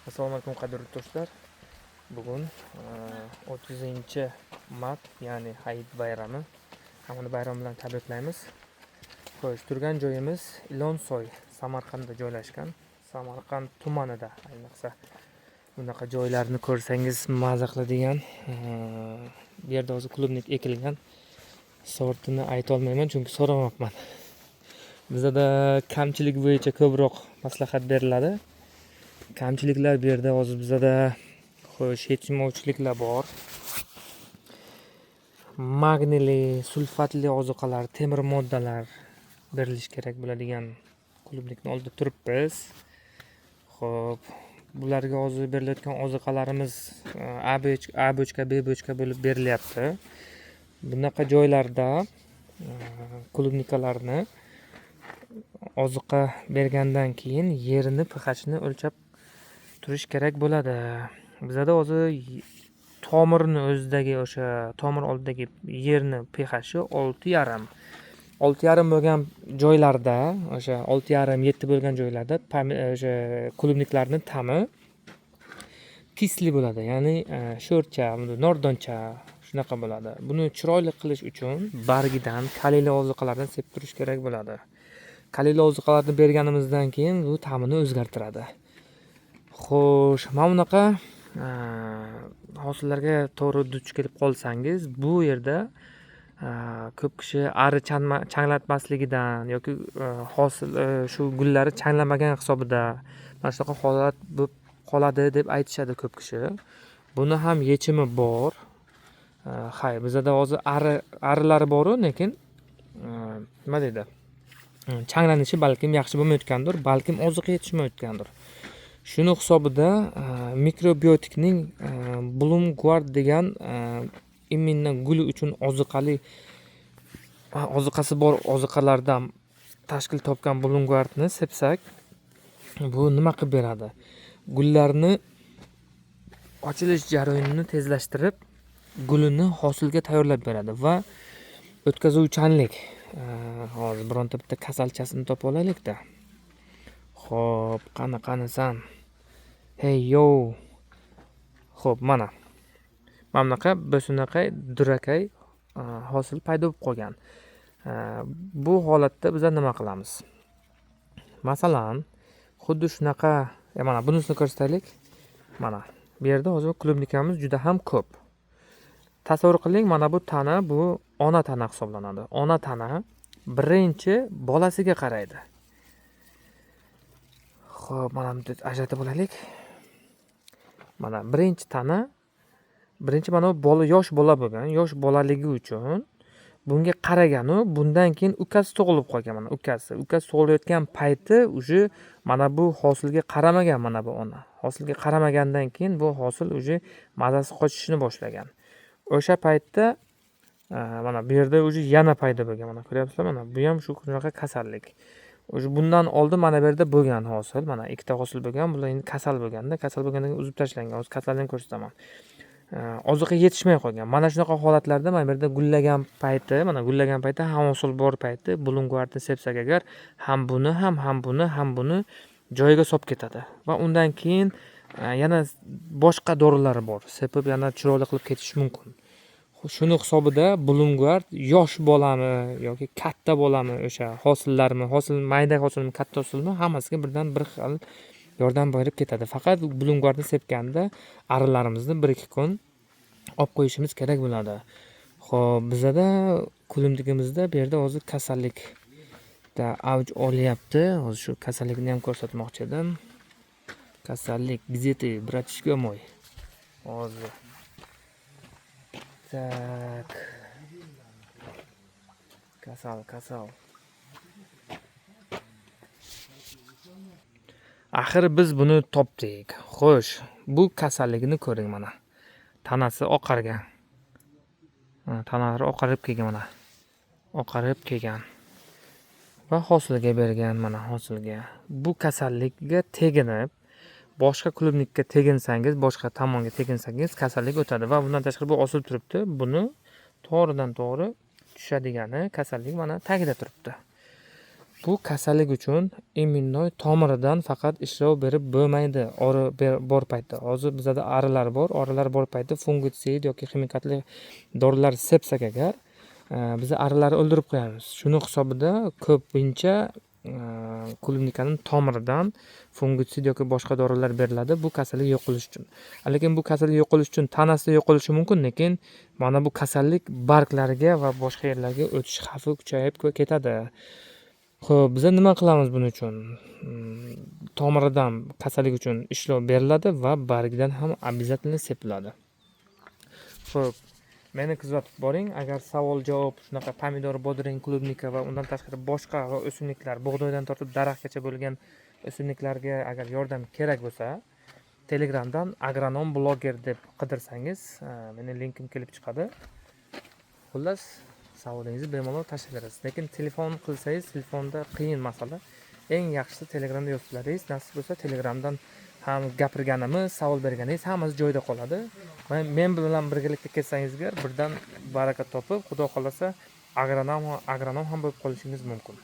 Assalomu alaykum, qadrli do'stlar. Bugun 30-mart, ya'ni Hayit bayrami. Hammani bayram bilan tabriklaymiz. Xo'sh, turgan joyimiz Ilonsoy, Samarqandda joylashgan. Samarqand tumanida, ayniqsa bunaqa joylarni ko'rsangiz maza qiladigan. Bu yerda hozir клубника ekilgan. Sortini ayta olmayman, chunki so'ramabman. Bizada kamchilik bo'yicha ko'proq maslahat beriladi. Kamchiliklar bu yerda hozir bizada, xo'sh, yetishmovchiliklar bor. Magniyli, sulfatli ozuqalar, temir moddalar berilishi kerak bo'ladigan клубника ni oldida turibmiz. Xo'p, bularga hozir berilayotgan ozuqalarimiz A бочка, B бочка bo'lib berilyapti. Bunaqa joylarda клубника larni ozuqa bergandan keyin yerini pHni o'lchab turish kerak bo'ladi. Bizada hozir tomirni o'zidagi, o'sha tomir oldidagi yerni pHi 6,5. 6,5 bo'lgan joylarda, o'sha 6,5, 7 bo'lgan joylarda o'sha клубник larni ta'mi кислый bo'ladi, ya'ni sho'rcha, nordoncha shunaqa bo'ladi. Buni chiroyli qilish uchun bargidan kaliyli ozuqalardan sepib turish kerak bo'ladi. Kaliyli ozuqalarni berganimizdan keyin bu ta'mini o'zgartiradi. Xo'sh, mana bunaqa hosillarga to'g'ri duch kelib qolsangiz, bu yerda ko'p kishi ari changlatmasligidan yoki hosil, shu gullari changlamagan hisobida mana shunaqa holat bo'lib qoladi deb aytishadi ko'p kishi. Buni ham yechimi bor. Hay, bizada hozir arilari boru, lekin nima deydi, changlanishi balkim yaxshi bo'lmayotgandir, balkim oziqa yetishmayotgandir. Shuni hisobida mikrobiotikning Bloom Guard degan именно gul uchun oziqali, oziqasi bor oziqalardan tashkil topgan Bloom Guardni sepsak, bu nima qilib beradi? Gullarni ochilish jarayonini tezlashtirib, gulini hosilga tayyorlab beradi va o'tkazuvchanlik. Hozir bironta bitta kasalchasini topib olaylikda. Xo'p, qani, qanisan? Hey yo. Xo'p, mana. Mana bunaqa bo'sunaqay, durakay hosil paydo bo'lib qolgan. Bu holatda biz nima qilamiz? Masalan, xuddi shunaqa, mana bunisini ko'rsataylik. Mana bu yerda hozir клубника miz juda ham ko'p. Tasavvur qiling, mana bu tana, bu ona tana hisoblanadi. Ona tana birinchi bolasiga qaraydi. Xo'p, mana buni ajratib olaylik. Mana birinchi tana, birinchi mana bu bola, yosh bola bo'lgan, yosh bolaligi uchun bunga qaraganu, bundan keyin ukasi tug'ilib qolgan, mana ukasi. Ukasi tug'ilayotgan payti уже mana bu hosilga qaramagan mana bu ona. Hosilga qaramagandan keyin bu hosil уже mazasi qochishni boshlagan. O'sha paytda mana bu yerda уже yana paydo bo'lgan. Mana ko'ryapsizlar, mana bu ham shu shunaqa kasallik. Уже bundan oldin mana bu yerda bo'lgan hosil, mana ikkita hosil bo'lgan, bular endi kasal bo'lganda, kasal bo'lgandan keyin uzib tashlangan. Hozir kasalni ham ko'rsataman. Oziqa yetishmay qolgan. Mana shunaqa holatlarda mana bu yerda gullagan payti, mana gullagan payti, ham hosil bor payti Bloom Guardni sepsak agar, ham buni ham, ham buni, ham buni joyiga solib ketadi. Va undan keyin yana boshqa dorilar bor. Sepib yana chiroyli qilib ketish mumkin. Shuni hisobida Bloom Guard yosh bolami yoki katta bolami, o'sha hosillarmi, hosil mayda hosilmi, katta hosilmi, hammasiga birdan bir xil yordam berib ketadi. Faqat Bloom Guardni sepganda arilarimizni 1-2 kun olib qo'yishimiz kerak bo'ladi. Xo'p, bizada клубника mizda bu yerda hozir kasallikda avj olyapti. Hozir shu kasallikni ham ko'rsatmoqchi edim. Kasallik где ты, братишка мой? Hozir. Так. Kasal, kasal. Axir biz buni topdik. Xo'sh, bu kasalligini ko'ring mana. Tanasi oqargan. Tanalari oqarib kelgan mana. Oqarib kelgan. Va hosilga bergan mana, hosilga. Bu kasallikka teginib, boshqa клубник ka teginsangiz, boshqa tomonga teginsangiz kasallik o'tadi va bundan tashqari bu osilib turibdi. Buni to'g'ridan to'g'ri tushadigani kasallik mana tagida turibdi. Bu kasallik uchun именно tomiridan faqat ishlov berib bo'lmaydi. Ori bor paytda. Hozir bizada arilar bor. Arilar bor paytda fungitsid yoki ximikatli dorilar sepsak agar, biz arilarni o'ldirib qo'yamiz. Shuni hisobida ko'pincha klubnikaning tomiridan fungitsid yoki boshqa dorilar beriladi bu kasallik yo'q qilish uchun. Lekin bu kasallik yo'q qilish uchun tanasida yo'q qilishi mumkin, lekin mana bu kasallik barglariga va boshqa yerlarga o'tish xavfi kuchayib ketadi. Xo'p, biza nima qilamiz buning uchun? Tomiridan kasallik uchun ishlov beriladi va bargidan ham обязательно sepiladi. Xo'p, meni kuzatib boring. Agar savol javob shunaqa pomidor, bodring, klubnika va undan tashqari boshqa o'simliklar, bug'doydan tortib daraxtgacha bo'lgan o'simliklarga agar yordam kerak bo'lsa, Telegramdan agronom bloger deb qidirsangiz, meni linkim kelib chiqadi. Xullas, savolingizni bemalol tashlab berasiz. Lekin telefon qilsangiz, telefonda qiyin masala. Eng yaxshisi Telegramda yozsalaringiz, nasib bo'lsa Telegramdan ham gapirganimiz, savol berganingiz hammasi joyida qoladi. Men bilan birgalikda kelsangizgar birdan baraka topib, Xudo xohlasa agronom ham bo'lib qolishingiz mumkin.